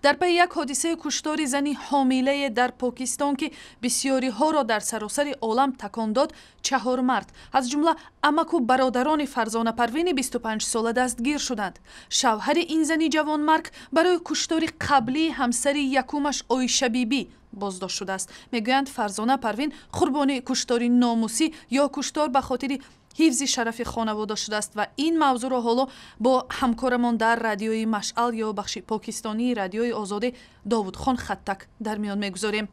Дар пайи як ҳодисаи куштори зани ҳомилае дар Покистон, ки бисёриҳоро дар саросари олам такон дод, чаҳор мард, аз ҷумла амаку бародарони Фарзона Парвини 25сола, дастгир шуданд. Шавҳари ин зани ҷавонмарг барои куштори қаблии ҳамсари якумаш Оишабибӣ боздошт шудааст. Мегӯянд, Фарзона Парвин қурбони куштори номусӣ ё куштор ба хотири ҳифзи шарафи хонавода шудааст. Ва ин мавзӯъро ҳоло бо ҳамкорамон дар Радиои Машъал ё бахши покистонии Радиои Озодӣ Довудхон Хаттак дар миён мегузорем.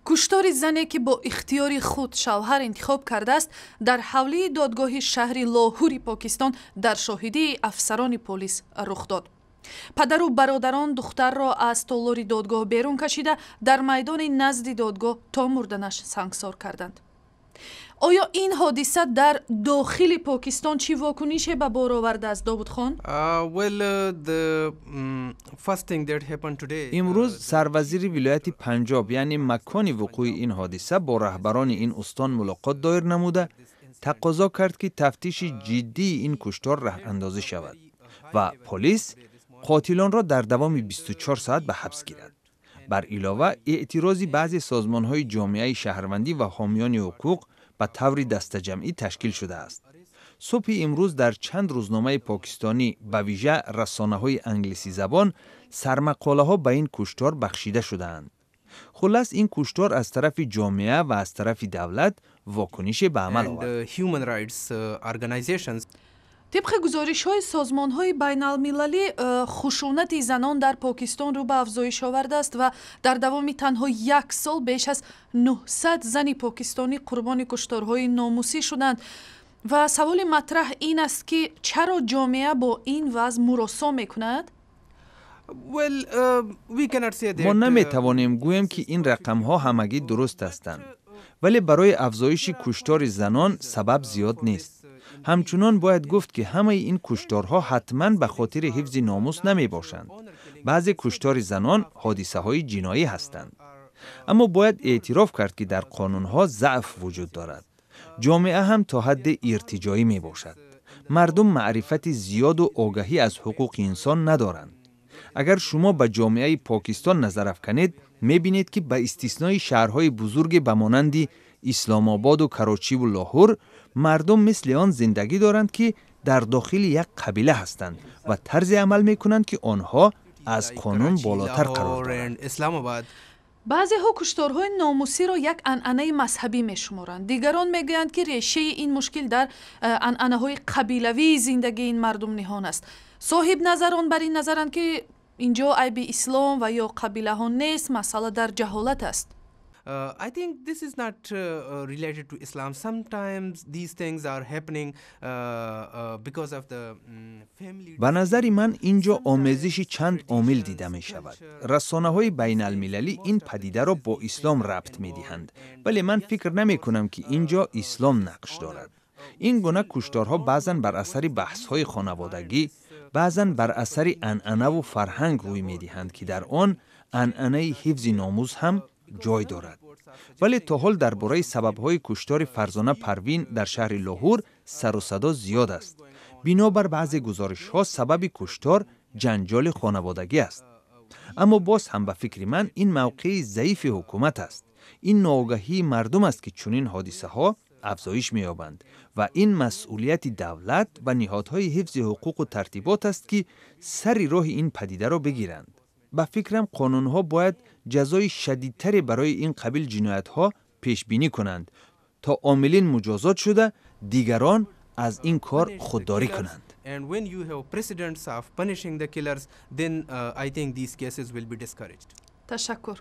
Куштори зане, ки бо ихтиёри худ шавҳар интихоб кардааст, дар ҳавлии додгоҳи шаҳри Лоҳури Покистон дар шоҳидии афсарони полис рух дод. Падару бародарон духтарро аз толори додгоҳ берун кашида, дар майдони назди додгоҳ то мурданаш сангсор карданд. Оё ин ҳодиса дар дохили Покистон чӣ вокунише ба бор овардааст, Довудхон? Имрӯз сарвазири вилояти Панҷоб, яъне макони вуқӯи ин ҳодиса, бо раҳбарони ин устон мулоқот доир намуда, тақозо кард, ки тафтиши ҷиддии ин куштор раҳандозӣ шавад ва полис қотилонро дар давоми 24 соат ба ҳабс гирад. Бар илова, эътирози баъзе созмонҳои ҷомеаи шаҳрвандӣ ва ҳомиёни ҳуқуқ ба таври дастаҷамъӣ ташкил шудааст. Субҳи имрӯз дар чанд рӯзномаи покистонӣ, ба вижа расонаҳои англисизабон, сармақолаҳо ба ин куштор бахшида шудаанд. Хуллас, ин куштор аз тарафи ҷомеа ва аз тарафи давлат вокунише ба амал овард. Тибқи гузоришҳои созмонҳои байналмилалӣ, хушунати занон дар Покистон рӯ ба афзоиш овардааст ва дар давоми танҳо як сол беш аз 900 зани покистонӣ қурбони кушторҳои номусӣ шуданд. Ва саволи матраҳ ин аст, ки чаро ҷомеа бо ин вазъ муросо мекунад? Мо наметавонем гӯем, ки ин рақамҳо ҳамагӣ дуруст ҳастанд, вале барои афзоиши куштори занон сабаб зиёд нест. Ҳамчунон бояд гуфт, ки ҳамаи ин кушторҳо ҳатман ба хотири ҳифзи номус намебошанд. Баъзе куштори занон ҳодисаҳои ҷиноӣ ҳастанд. Аммо бояд эътироф кард, ки дар қонунҳо заъф вуҷуд дорад. Ҷомеа ҳам то ҳадде иртиҷоӣ мебошад. Мардум маърифати зиёду огаҳӣ аз ҳуқуқи инсон надоранд. Агар шумо ба ҷомеаи Покистон назар афканед, мебинед, ки ба истиснои шаҳрҳои бузурге ба монанди Исломободу Карочиву Лоҳур, мардум мисли он зиндагӣ доранд, ки дар дохили як қабила ҳастанд, ва тарзе амал мекунанд, ки онҳо аз қонун болотар қарор доранд. Баъзеҳо кушторҳои номусиро як анъанаи мазҳабӣ мешуморанд. Дигарон мегӯянд, ки решаи ин мушкил дар анъанаҳои қабилавии зиндагии ин мардум ниҳон аст. Соҳибназарон бар ин назаранд, ки ин ҷо айби ислом ва ё қабилаҳо нест, масъала дар ҷаҳолат аст. I think this is not related to Islam. Sometimes these things are happening because of the family. Ба назари ман, ин ҷо омезиши чанд омил дида мешавад. Расонаҳои байналмилалӣ ин падидаро бо ислом рабт медиҳанд, вале ман фикр намекунам, ки ин ҷо ислом нақш дорад. Ин гуна кушторҳо баъзан бар асари баҳсҳои хонаводагӣ, баъзан бар асари анъанаву фарҳанг рӯй медиҳанд, ки дар он анъанаи ҳифзи номус ҳам ҷой дорад. Вале то ҳол дар бораи сабабҳои куштори Фарзона Парвин дар шаҳри Лоҳур сару садо зиёд аст. Бинобар баъзе гузоришҳо, сабаби куштор ҷанҷоли хонаводагӣ аст. Аммо боз ҳам, ба фикри ман, ин мавқеи заифи ҳукумат аст, ин ногаҳии мардум аст, ки чунин ҳодисаҳо афзоиш меёбанд, ва ин масъулияти давлат ва ниҳодҳои ҳифзи ҳуқуқу тартибот аст, ки сари роҳи ин падидаро бигиранд. Ба фикрам, қонунҳо бояд ҷазои шадидтаре барои ин қабил ҷиноятҳо пешбинӣ кунанд, то омилин муҷозот шуда, дигарон аз ин кор худдорӣ кунанд. And when you have precedents of punishing the killers, then I think these cases will be discouraged. Ташаккур.